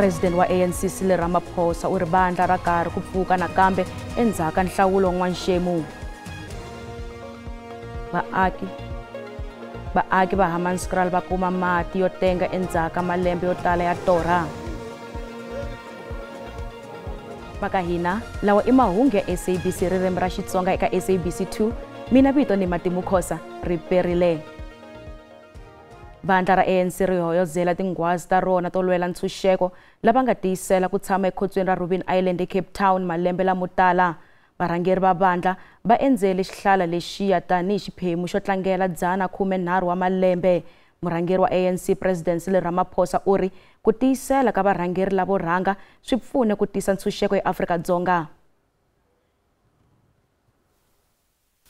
President wa ANC Cyril Ramaphosa u ri vandla ra karhi ku pfuka nakambe endzhaku ka nhlawulo wa n'waxemu. Vaaki va Hammanskraal va kuma mati yo tenga endzhaku ka malembe yo tala ya torha. Va ka hina lawa i mahungu ya SABC ririmi ra Xitsonga eka SABC 2. Mina vito ni Matimu Khosa ri perile. Vandla ra ANC ri hoyozela tinghwazi ta rona to lwela ntshunxeko lava nga tiyisela ku tshama ekhotsweni ra Robben Island eCape Town malembe lamo tala. Varhangeri va vandla va endzele xihlala lexiya tanihi xiphemu xo tlangela 113 wa malembe. Murhangeri wa ANC President Cyril Ramaphosa u ri ku tiyisela ka varhangeri lavo rhanga swi pfune ku tisa ntshunxeko eAfrika-Dzonga.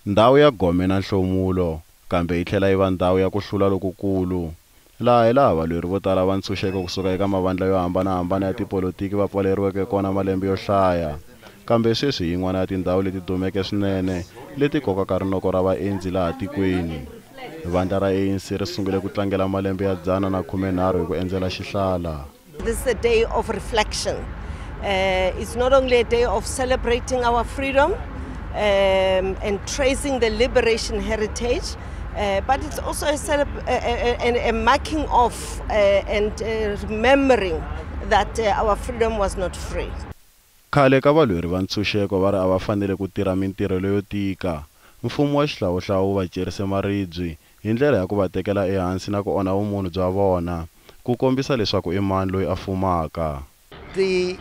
Ndhawu ya gome na nhlomulo kambe yi tlhela yi va ndhawu ya ku hlula lokukulu. Laha hi laha valweri vo tala va ntshunxeko kusuka eka mavandla yo hambanahambana ya tipolotiki va pfaleriweke kona malembe yo hlaya. Kambe sweswi yin'wana ya tindhawu leti dumeke swinene leti kokaka rinoko ra vaendzi laha tikweni. Vandla ra ANC ri sungule ku tlangela malembe ya 113 hi ku endzela xihlala. This is a day of reflection. It's not only a day of celebrating our freedom and tracing the liberation heritage, but it's also a marking off and remembering that our freedom was not free. Khale ka valweri va ntshunxeko va ri a va fanele ku tirha mintirho leyo tika. Mfumo wa xihlawuhlawu wu va cerise maribye hi ndlela ya ku va tekela ehansi na ku onha vumunhu bya vona ku kombisa leswaku i mani loyi a fumaka. The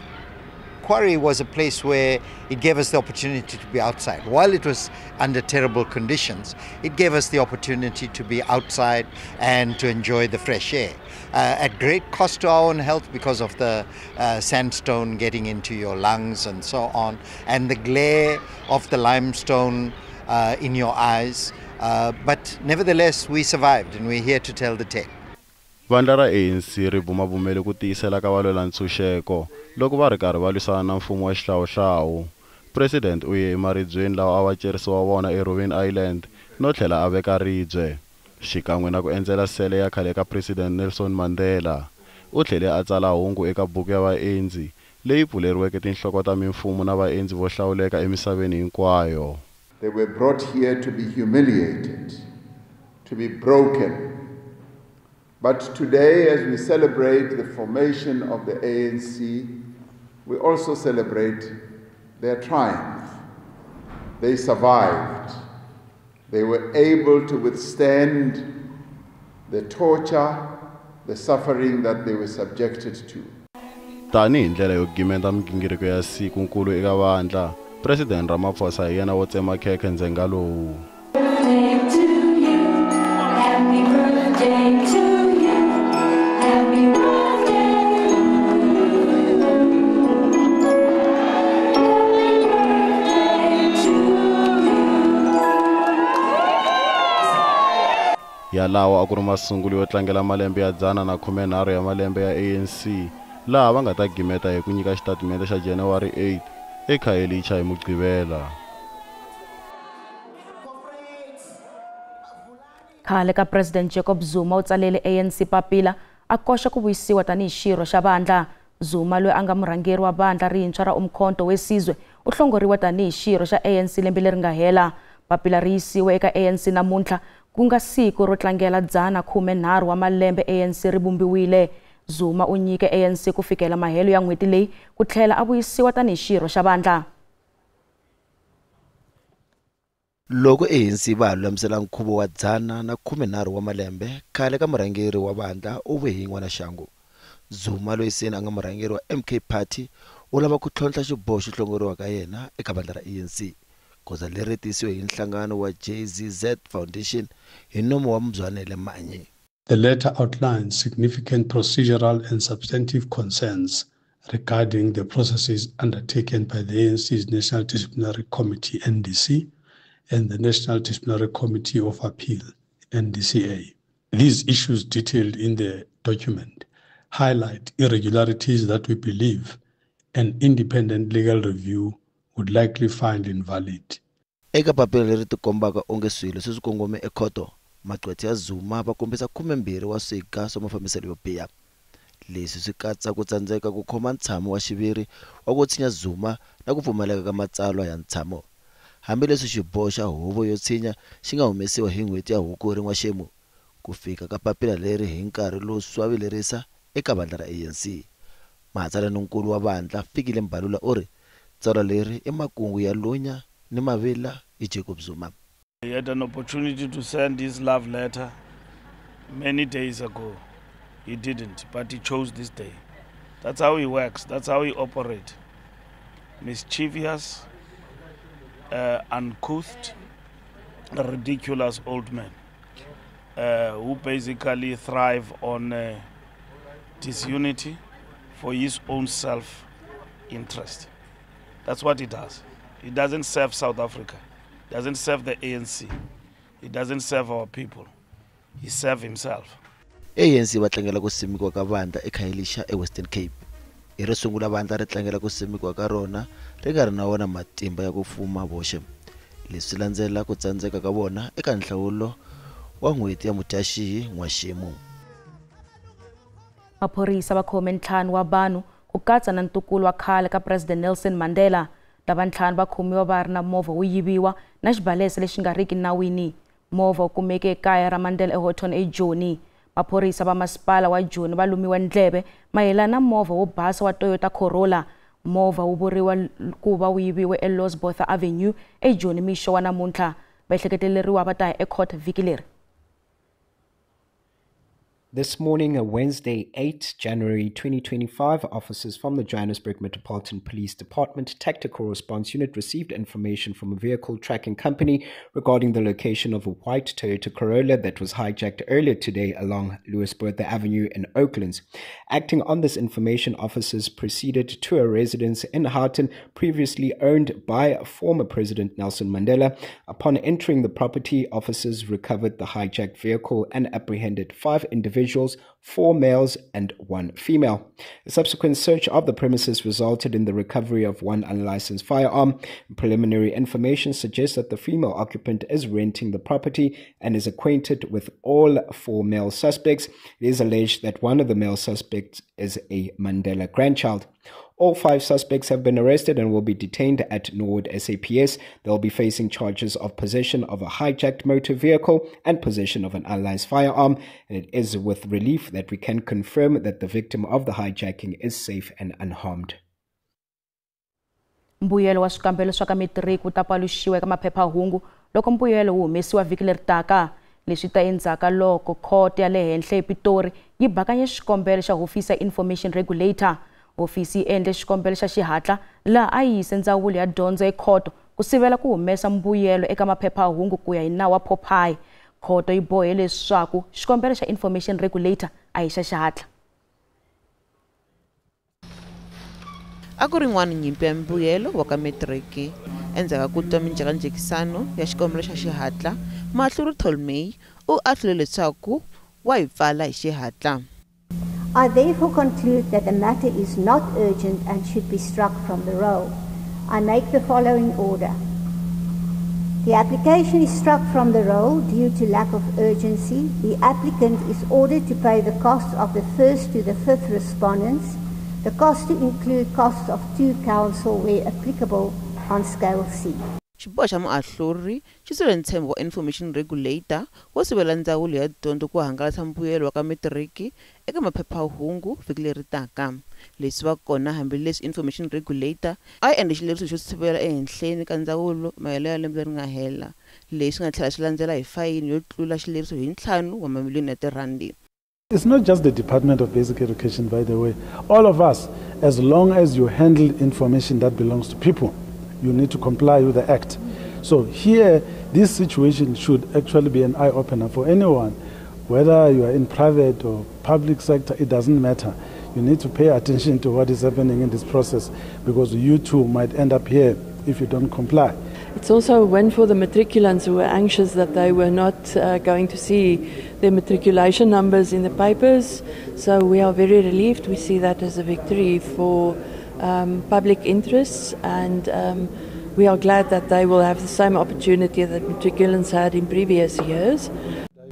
quarry was a place where it gave us the opportunity to be outside. While it was under terrible conditions, it gave us the opportunity to be outside and to enjoy the fresh air. At great cost to our own health because of the sandstone getting into your lungs and so on, and the glare of the limestone in your eyes. But nevertheless, we survived and we're here to tell the tale. Vandla ra ANC ri bumabumele ku tiyisela ka valwela ntshunxeko loko va ri karhi va lwisana na mfumo wa xihlawuhlawu. President u ye emaribyeni lawa a va cerisiwa wona eRobben Island no tlhela a veka ribye xikan'we na ku endzela sele ya khale ka President Nelson Mandela. U tlhele a tsala hungu eka buku ya vaendzi leyi pfuleriweke tinhloko ta mimfumo na vaendzi vo hlawuleka emisaveni hinkwayo. They were brought here to be humiliated, to be broken. But today, as we celebrate the formation of the ANC, we also celebrate their triumph. They survived. They were able to withstand the torture, the suffering that they were subjected to. Tanihi ndlela yo gimeta migingiriko ya sikunkulu eka vandla, President Ramaphosa hi yena wo tsema khekhe ndzhenga lowu. Happy birthday to you. Happy birthday. Happy birthday to you. Yalawo a ku ri masungulo yo tlangela malembe ya 113 ya malembe ya ANC, laha va nga ta gimeta hi ku nyika xitatimende xa January 8 eKhayelitsha hi Mugqivela. Khale ka President Jacob Zuma u tsalele ANC papila a koxa ku vuyisiwa tanihi xirho xa vandla. Zuma loyi a nga murhangeri wa vandla rintshwa ra Umkhonto we Sizwe u hlongoriwa tanihi xirho xa ANC lembe leri nga hela. Papila ri yisiwe eka ANC namuntlha ku nga siku ro tlangela 113 wa malembe ANC ri vumbiwile. Zuma u nyike ANC ku fikela mahelo ya n'hweti leyi ku tlhela a vuyisiwa tanihi xirho xa vandla. Loko ANC va lulamisela nkhuvo wa 113 wa malembe, khale ka murhangeri wa vandla u ve hi n'wana xangu. Zuma loyi se a nga murhangeri wa MK Party u lava ku tlhontlha xiboho xo hlongoriwa ka yena eka vandla ra ANC. Goza leri tisiwe hi nhlangano wa JZZ Foundation hi nomo wa Mzwanele Manyi. The letter outlines significant procedural and substantive concerns regarding the processes undertaken by the ANC's National Disciplinary Committee, NDC, and the National Disciplinary Committee of Appeal, NDCA. These issues detailed in the document highlight irregularities that we believe an independent legal review would likely find invalid. Eka papila leri tikombaka onge swilo se swi kongome ekhoto, maqwetha ya Zuma va kombisa 12 wa swiga swa mafambiselo yo biha. Leswi swi katsa ku tsandzeka ku khoma ntshamo wa xiviri wa ku tshinya Zuma na ku pfumaleka ka matsalwa ya ntshamo. Hambileswi xiboho xa huvo yo tshinya xi nga humesiwa hi n'hweti ya Hukuri n'waxemu, ku fika ka papila leri hi nkarhi lowu swa vilerisa eka vandla ra ANC. Matsalaninkulu wa vandla Fikile Mbalula u ri tsalwa leri i makungu ya lunya ni mavila hi Jacob Zuma. He had an opportunity to send his love letter many days ago. He didn't, but he chose this day. That's how he works. That's how he operates. Mischievous, uncouth, ridiculous old man who basically thrive on disunity for his own self-interest. That's what he does. He doesn't serve South Africa. He doesn't serve the ANC. He doesn't serve our people. He serves himself. ANC va tlangela ku simikiwa ka vandla eKhayelitsha eWestern Cape. Hi ro sungula vandla ri tlangela ku simikiwa ka rona ri nga ri na wona matimba ya ku fuma voxe. Leswi landzela ku tsandzeka ka vona eka nhlawulo wa n'hweti ya Mudyaxihi n'waxemu. Maphorisa va khome 5 wa vanhu ku katsa na ntukulu wa khale ka President Nelson Mandela. Lava 5 va khomiwa va ri na movha wo yiviwa na xibalesa lexi nga riki nawini. Movha wu kumeke ekaya ra Mandela eHoughton eJoni. Maphorisa va masipala wa Joni va lumiwa ndleve mayelana na movha wo basa wa Toyota Corolla. Movha wu vuriwa ku va wu yiviwe eLos Botha Avenue eJoni mixo wa namuntlha. Va ehleketeleriwa va ta ya ecourt vhiki leri. This morning, Wednesday, 8 January 2025, officers from the Johannesburg Metropolitan Police Department Tactical Response Unit received information from a vehicle tracking company regarding the location of a white Toyota Corolla that was hijacked earlier today along Louis Botha Avenue in Oaklands. Acting on this information, officers proceeded to a residence in Houghton previously owned by former President Nelson Mandela. Upon entering the property, officers recovered the hijacked vehicle and apprehended 5 individuals, 4 males and 1 female. A subsequent search of the premises resulted in the recovery of 1 unlicensed firearm. Preliminary information suggests that the female occupant is renting the property and is acquainted with all 4 male suspects. It is alleged that one of the male suspects is a Mandela grandchild. All 5 suspects have been arrested and will be detained at Norwood SAPS. They'll be facing charges of possession of a hijacked motor vehicle and possession of an unlicensed firearm. And it is with relief that we can confirm that the victim of the hijacking is safe and unharmed. Mbuyelo wa swikambelo swa ka matric wu ta paluxiwa eka maphephahungu loko mbuyelo wu humesiwa vhiki leri taka. Leswi ta endzhaku loko khoto ya le henhla ePitori yi bakanye xikombelo xa hofisi ya Information Regulator. Hofisi yi endle xikombelo xa xihatla laha a yi yise ndzawulo ya dyondzo ekhoto ku sivela ku humesa mbuyelo eka maphephahungu ku ya hi nawu wa Popeye. Khoto yi bohe leswaku xikombelo xa Information Regulator a hi xa xihatla. A ku ri n'wana nyimpi ya mbuyelo wa ka matiriki. Endzhaku ka ku twa minjhekanjhekisano ya xikombelo xa xihatla, Mahluri Tolmay u ahlule leswaku wa yi pfala hi xihatla. I therefore conclude that the matter is not urgent and should be struck from the roll. I make the following order. The application is struck from the roll due to lack of urgency. The applicant is ordered to pay the costs of the first to the fifth respondents, the cost to include costs of 2 counsel where applicable on scale C. Xiboho xa muahluri xi sule ntshembo wa Information Regulator wo sivela ndzawulo ya dyondzo ku hangalasa mbuyelo wa ka matiriki eka maphephahungu vhiki leri taka. Leswi va kona hambileswi Information Regulator a yi endle xileriso xo sivela ehenhleni ka ndzawulo mahelo ya lembe leri nga hela, leswi nga tlhela swi landzela hi fayini yo tlula xileriso hi 5 wa mamiliyoni ya tirhandi. It's not just the Department of Basic Education, by the way. All of us, as long as you handle information that belongs to people, you need to comply with the Act. So here, this situation should actually be an eye-opener for anyone. Whether you are in private or public sector, it doesn't matter. You need to pay attention to what is happening in this process, because you too might end up here if you don't comply. It's also a win for the matriculants who were anxious that they were not going to see their matriculation numbers in the papers. So we are very relieved. We see that as a victory for public interests, and we are glad that they will have the same opportunity that matriculants had in previous years.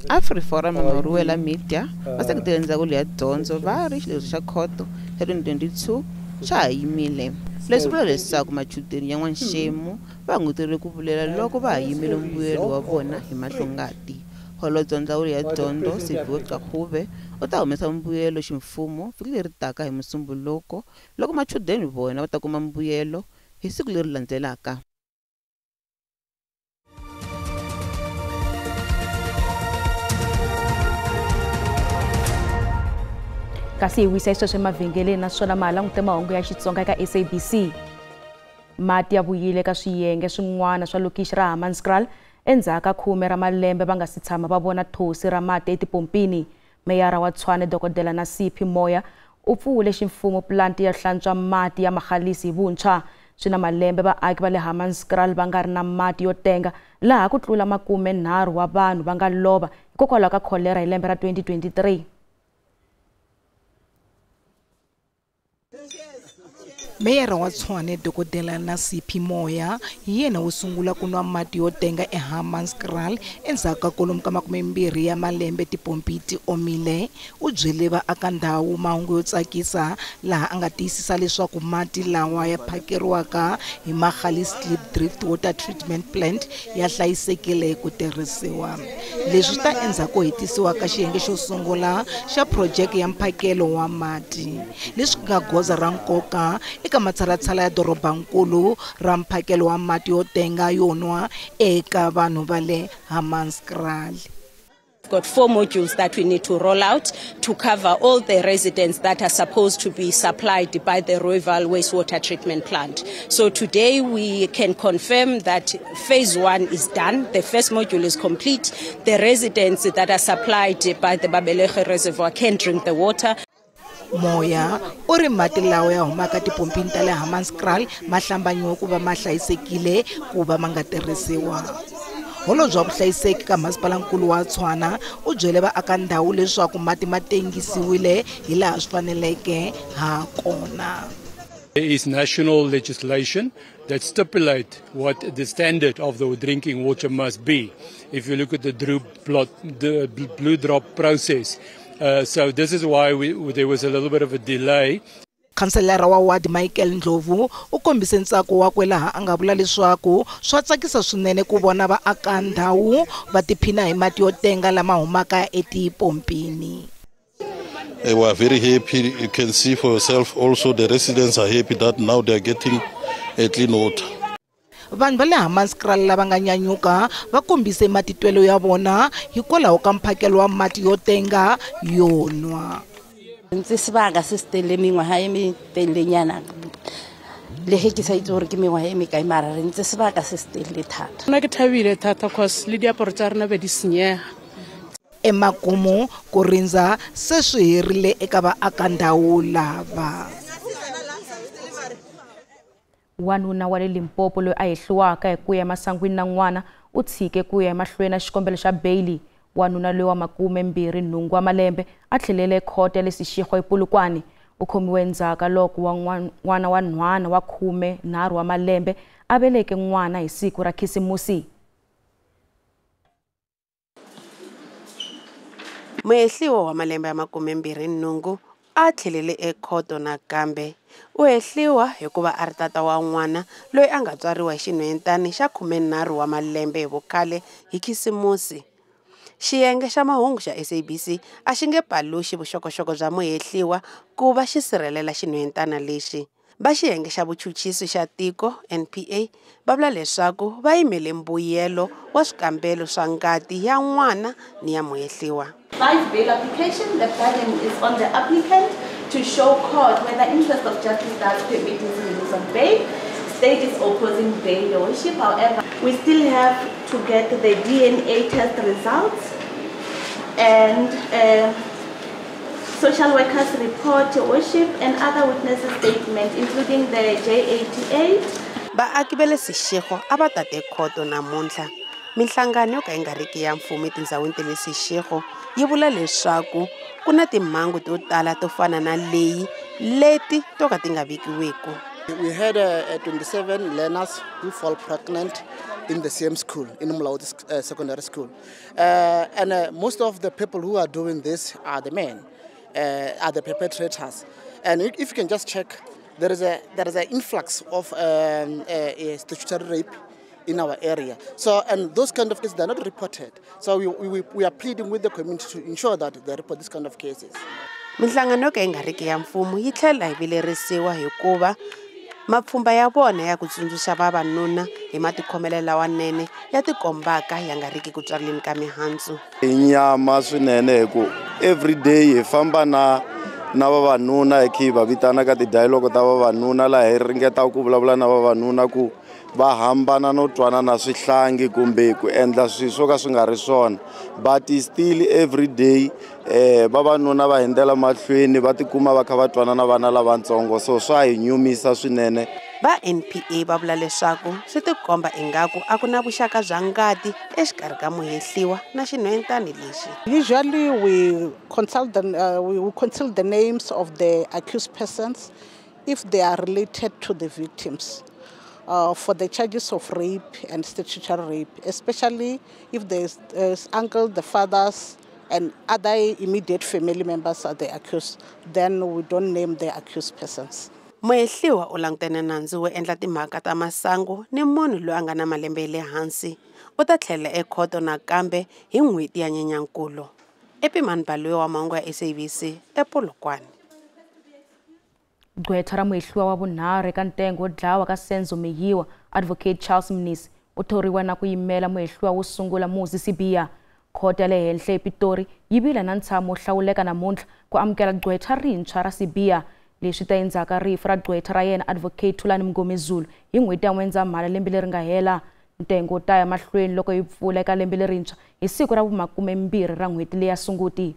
AfriForum na Maruela Media va seketele ndzawulo ya dyondzo va ri xileriso xa khoto xa 2022 xa ha yimile. Leswi vula leswaku machudeni ya n'waxemu va hunguteriwile ku vilela loko va ha yimele mbuyelo wa vona hi mahlongati. Holobye wa ndzawulo ya dyondzo Siviwe Gwarube u ta humesa mbuyelo ximfumo vhiki leri taka hi Musumbhunuko loko machudeni vona va ta kuma mbuyelo hi siku leri landzelaka. Kasi hi wisa sweswo emavhengeleni naswona ma ha langute mahungu ya Xitsonga eka SABC. Mati ya vuyile ka swiyenge swin'wana swa lokixi ra Hammanskraal endzhaku ka 10 ra malembe va nga si tshama va vona thosi ra mati etipompini. Meyara wa Tshwane Dokodela Nasiphi Moya u pfule ximfumo pulanti ya hlantswa mati ya Magalies hi vuntshwa. Swi na malembe vaaki va le Hammanskraal va nga ri na mati yo tenga laha ku tlula 30 wa vanhu va nga lova hikokwalaho ka kholera hi lembe ra 2023. Meyara wa Tshwane Dokodela Nasiphi Moya hi yena wo sungula ku nwa mati yo tenga eHammanskraal endzhaku ka kwalomu ka 20 ya malembe tipompi ti omile. U byele vaakandhawu mahungu yo tsakisa laha a nga tiyisisa leswaku mati lawa ya phakeriwaka hi Magalies Klipdrift Water Treatment Plant ya hlayisekile ku tirhisiwa. Leswi swi ta endzhaku ko hetisiwa ka xiyenge xo sungula xa phurojeke ya mphakelo wa mati, leswi nga goza ra nkoka eka matshalatshala ya dorobankulu ra mphakelo wa mati yo tenga yo nwa eka vanhu va le Hammanskraal. We've got 4 modules that we need to roll out to cover all the residents that are supposed to be supplied by the Rooiwal wastewater treatment plant. So today we can confirm that phase 1 is done. The first module is complete. The residents that are supplied by the Babelege Reservoir can drink the water. Moya u ri mati lawa ya humaka tipompini ta le Hammanskraal ma hlambanyiwe ku va ma hlayisekile ku va ma nga tirhisiwa. Holobye wa vuhlayiseki ka masipalankulu wa Tshwane u byele vaakandhawu leswaku mati ma tengisiwile hi laha swi faneleke ha kona. There is national legislation that stipulate what the standard of the drinking water must be. If you look at the blue drop process, so this is why there was a little bit of a delay. Khanselara wa ward Michael Ndlovu u kombise ntsako wakwe laha a nga vula leswaku swa tsakisa swinene ku vona vaakandhawu va tiphina hi mati yo tenga lama humaka etipompini. We are very happy. You can see for yourself also the residents are happy that now they are getting a clean water. Vanhu va le Hammanskraal lava nga nyanyuka va kombise matitwelo ya vona hikwalaho ka mphakelo wa mati yo tenga yo nwa. Ntse sebaka se se telele mengwaga e metelelenyana le ge ke sa itse gore ke mengwaga e mekae mara re ntse sebaka se se telele thata. Nna ke thabile thata cause le diaparo tsa rena be di senyega. Emakumu ku rindza se swi herile eka vaakandhawu lava. Wanuna wa le Limpopo loyi a hehliwaka hi ku ya emasangwini na n'wana u tshike ku ya emahlweni na xikombelo xa beyili. Wanuna loyi wa 28 wa malembe a tlhelele ekhoto ya le Seshego ePolokwane. U khomiwe endzhaku ka loko n'wana wa nhwana wa 13 wa malembe a veleke n'wana hi siku ra Khisimusi. Muhehliwa wa malembe ya 28 a tlhelele ekhoto nakambe. U hehliwa hikuva a ri tata wa n'wana loyi a nga tswariwa hi xinhwentani xa 13 wa malembe hi vukhale hi Khisimusi. Xiyenge xa mahungu xa SABC a xi nge paluxi vuxokoxoko bya muhehliwa ku va xi sirhelela xinhwentana lexi. Va xiyenge xa vuchuchisi xa tiko NPA va vula leswaku va yimele mbuyelo wa swikambelo swa ngati ya n'wana ni ya muhehliwa. 5 bail application, the burden is on the applicant to show court whether interest of justice does permit his release on bail. State is opposing bail, Your Worship. However, we still have to get the DNA test results and social workers report, Your Worship, and other witnesses statement, including the J88. Vaaki va le Seshego a va tate khoto namuntlha. Minhlangano yo ka yi nga riki ya mfumo etindhawini ta le Seshego yi vula leswaku ku na timhangu to tala to fana na leyi leti to ka ti nga vikiwiki. We had 27 learners who fall pregnant in the same school, in Molaodi Secondary School. And most of the people who are doing this are the men, are the perpetrators. And if you can just check, there is an influx of a statutory rape in our area. So, and those kind of cases, they're not reported. So we are pleading with the community to ensure that they report this kind of cases. Minhlangano yo ka yi nga riki ya mfumo yi tlhela yi vilerisiwa hikuva mapfhumba ya vona ya ku tsundzuxa vavanuna hi matikhomelo lawanene ya tikombaka ya nga riki ku tswaleni ka mihandzu. I nyama swinene hi ku everyday hi famba na vavanuna hi kha hi va vitana ka ti-dialogue ta vavanuna laha hi ringetaka ku vulavula na vavanuna ku va hambana no twana na swihlangi kumbe ku endla swilo swo ka swi nga ri swona, but still every day vavanuna va hundzela mahlweni va tikuma va kha va twana na vana lavatsongo, so swa hi nyumisa swinene. Va NPA va vula leswaku swi tikomba ingaku a ku na vuxaka bya ngati exikarhi ka muhehliwa na xinhwentani lexi. Usually we consult we consult the names of the accused persons if they are related to the victims. For the charges of rape and statutory rape, especially if there's uncle, the fathers, and other immediate family members are the accused, then we don't name the accused persons. Muhehliwa u langutene nandzu wo endla timhaka ta masangu ni munhu loyi a nga na malembe ya le hansi. U ta tlhela ekhoto nakambe hi n'hweti ya Nyenyankulu. Epimani Baloyi wa mahungu ya SABC ePolokwane. Gqwetha ra muhehliwa wa vunharhu eka ntengo wo dlawa ka Senzo Meyiwa, Advocate Charles Mnisi, u thoriwa na ku yimela muhehliwa wo sungula Muzi Sibiya. Khoto ya le henhla ePitori yi vile na ntshamo wo hlawuleka namuntlha ku amukela gqwetha rintshwa ra Sibiya. Leswi ta endzhaku ka rifu ra gqwetha ra yena Advocate Thulani Mngomezulu hi n'hweti ya N'wendzamhala lembe leri nga hela. Ntengo wu ta ya mahlweni loko yi pfula eka lembe lerintshwa hi siku ra vu-20 ra n'hweti leya Sunguti.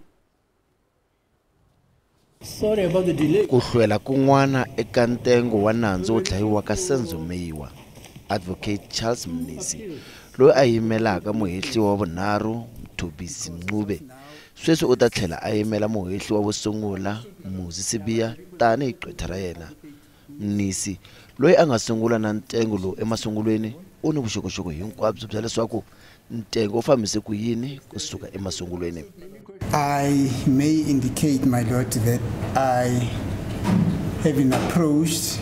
Sorry about the delay. Ku hlwela kun'wana eka ntengo wa nandzu wo dlayiwa ka Senzo Meyiwa, Advocate Charles Mnisi, loyi a yimelaka muhehliwa wa vunharhu Mthobisi Mncube, sweswi u ta tlhela a yimela muhehliwa wo sungula Muzi Sibiya tanihi gqwetha ra yena. Mnisi, loyi a nga sungula na ntengo lowu emasungulweni, u ni vuxokoxoko hinkwabyo bya leswaku ntengo wu fambise ku yini kusuka emasungulweni. I may indicate, my lord, that I have been approached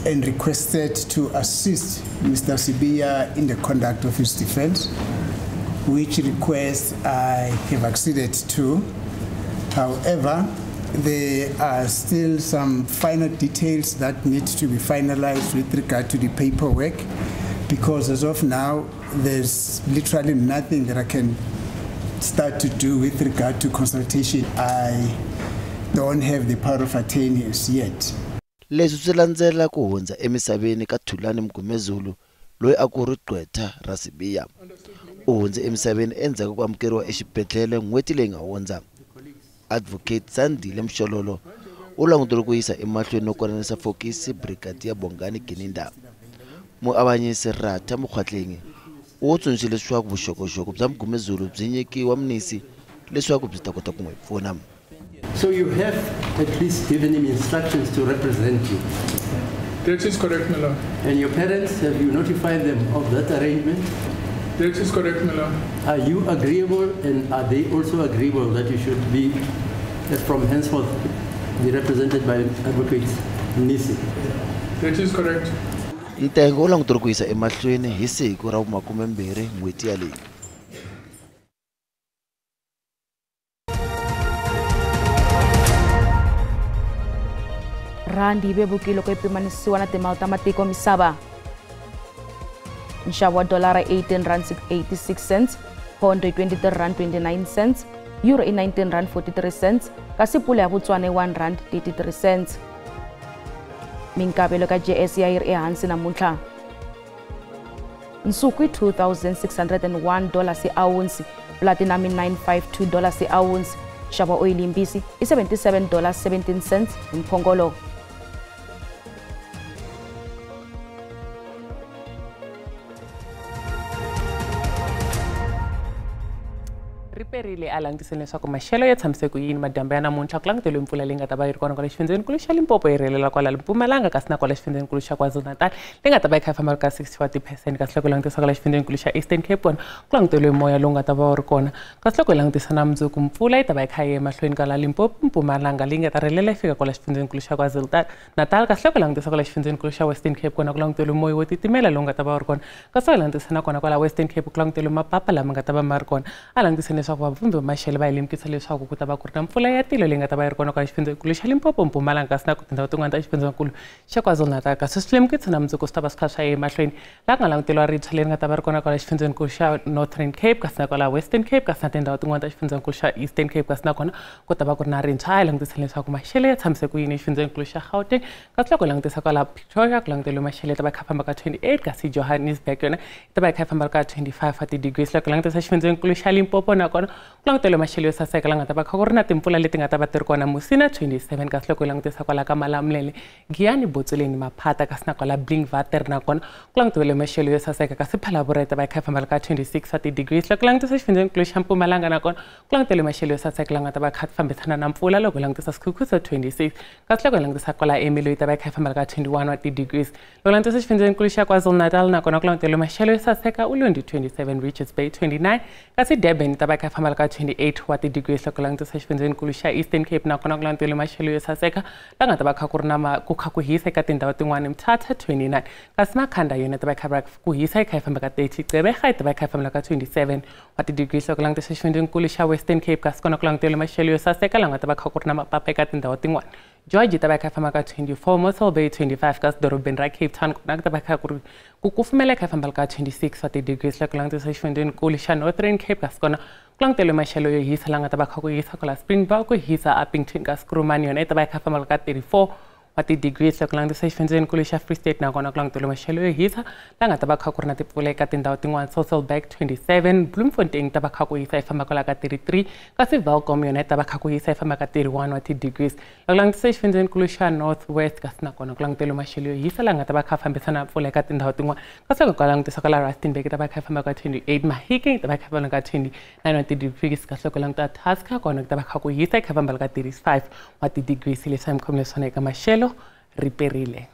and requested to assist Mr. Sibiya in the conduct of his defense, which request I have acceded to. However, there are still some final details that need to be finalized with regard to the paperwork, because as of now, there's literally nothing that I can start to do with regard to consultation. I don't have the power of attorney as yet. Leswi swi landzela ku hundza emisaveni ka Thulani Mngomezulu loyi a ku ri gqwetha ra Sibiya. U hundze emisaveni endzhaku ko amukeriwa exibedhlele n'hweti leyi nga hundza. Advocate Sandile Mshololo u langutele ku yisa emahlweni no konanisa fokisi Brigadier Bongani Gininda. Muavanyisi Ratha Mokgoatlheng u tsundzuxe leswaku vuxokoxoko bya Mngomezulu byi nyikiwa Mnisi leswaku byi ta kota ku n'wi pfuna. So you have at least given him instructions to represent you. That is correct, my lord. And your parents, have you notified them of that arrangement? That is correct, my lord. Are you agreeable, and are they also agreeable that you should be, that from henceforth, be represented by Advocate Mnisi? That is correct. Ntengo wu langutele ku yisa emahlweni hi siku ra vu-20 n'hweti yaleyi. Randi yi vevukile loko yi pimanisiwa na timali ta matiko misava. Nxavo wa dolara R18.86, pondo i R23.29, euro i R19.43, kasi pula ya Botswana i R1.33. Minkavelo ka JSE yi ri ehansi namuntlha. Nsuku i $2,601 hi awunsi, platinum i $952 hi awunsi, nxavo wa oyili yimbisi i $77.17 hi mphongolo. Riperile a langutiseni leswaku maxelo ya tshamise ku yini madyambu ya namuntlha ku languteriwe mpfula leyi nga ta va yi ri kona kwala xifundzenikulu xa Limpopo yi rhelela kwala Mpumalanga kasi na kwala xifundzenikulu xa KwaZulu-Natal leyi nga ta va yi kha yi famba ka 60% kasi loko hi langutisa kwala xifundzenikulu xa Eastern Cape kona ku languteriwe moya lowu nga ta va wu ri kona kasi loko hi langutisa na mundzuku mpfula yi ta va yi kha yi ya emahlweni kwala Limpopo Mpumalanga leyi nga ta rhelela yi fika kwala xifundzenikulu xa KwaZulu-Natal kasi loko hi langutisa kwala xifundzenikulu xa Western Cape kona ku languteriwe moya wo titimela lowu nga ta va wu ri kona kasi loko hi langutisa na kona kwala Western Cape ku languteriwe mapapa lama nga ta va ma ri kona a langutiseni leswaku vapfhumbi va maxelo va hi lemukisa leswaku ku ta va ku ri na mpfula ya tilo leyi nga ta va yi ri kona kwala xifundzenikulu xa Limpopo Mpumalanga kasi na ku tindhawu tin'wana ta xifundzenikulu xa KwaZulu-Natal kasi swilemukisa na mundzuku swi ta va swi kha swa ya emahlweni laha ku nga languteriwa ritshwa leri nga ta va ri kona kwala xifundzenikulu xa Northern Cape kasi na kwala Western Cape kasi na tindhawu tin'wana ta xifundzenikulu xa Eastern Cape kasi na kona ku ta va ku ri na rintshwa. A hi langutiseni leswaku maxelo ya tshamise ku yini exifundzenikulu xa Gauteng kasi loko hi langutisa kwala Pretoria ku languteriwe maxelo ya ta va kha famba ka 28 kasi Johannesburg yona yi ta va yi kha yi famba ka 25 wa ti-degrees. Loko hi langutisa xifundzenikulu xa Limpopo nakona ku languteriwe maxelo yo saseka la nga ta va kha ku ri na timpfula leti nga ta va ti ri kona Musina 27 kasi loko hi langutisa kwala ka Malamulele Giyani Botsoleni Maphata kasi na kwala Blinkwater nakona ku languteriwe maxelo yo saseka kasi Phalaborwa yi ta va yi kha yi famba ka 26 wa ti-degrees. Loko hi langutisa xifundzenikulu xa Mpumalanga nakona ku languteriwe maxelo yo saseka la nga ta va kha fambisana na mpfula loko hi langutisa Skukuza 26 kasi loko hi langutisa kwala Ermelo yi ta va yi kha yi famba ka 21 wa ti-degrees. Loko hi langutisa xifundzenikulu xa KwaZulu-Natal nakona ku languteriwe maxelo yo saseka Ulundi 27 Richards Bay 29 kasi Durban yi ta va yi kha yi famba ka 28 wa ti-degrees. Loko hi langutisa xifundzenikulu xa Eastern Cape nakona ku languteriwe maxelo yo saseka la nga ta va kha ku ri na ku kha ku hisa eka tindhawu tin'wana Mthatha 29 kasi Makhanda yona yi ta va yi kha ku hisa yi kha yi famba ka 30 Gqeberha yi ta va yi kha yi famba ka 27 wa ti-degrees. Loko hi langutisa xifundzenikulu xa Western Cape kasi kona ku languteriwe maxelo yo saseka la nga ta va kha ku ri na mapapa eka tindhawu tin'wana George yi ta va yi kha yi famba ka 24 Mossel Bay 25 kasi dorobeni ra Cape Town kona ku ta va kha ku ri ku kufumela kha yi famba ka 26 wa ti-degrees. Loko hi langutisa xifundzenikulu xa Northern Cape kasi kona ku languteriwe maxelo yo hisa la nga ta va kha ku hisa kwala Springbok ku hisa Upington kasi Kuruman yona yi ta va yi kha yi famba ka 34 wa ti-degrees. Loko langutisa xifundzenikulu xa Free State nakona ku languteriwe maxelo yo hisa la nga ta va kha ku ri na timpfula eka tindhawu tin'wana Sasolburg 27 Bloemfontein yi ta va kha ku hisa yi famba kwala ka 33 kasi Welkom yona yi ta va kha ku hisa yi famba ka 31 wa ti-degrees. Loko langutisa xifundzenikulu xa North West kasi nakona ku languteriwe maxelo yo hisa la nga ta va kha fambisana na mpfula eka tindhawu tin'wana kasi loko ku langutisa kwala Rustenburg yi ta va kha yi famba ka 28 Mahikeng yi ta va kha yi famba ka 29 wa ti-degrees kasi loko languta Tusker kona ku ta va kha ku hisa yi kha yi famba ka 35 wa ti-degrees. Leswi a mi khomile swona eka maxelo riperile.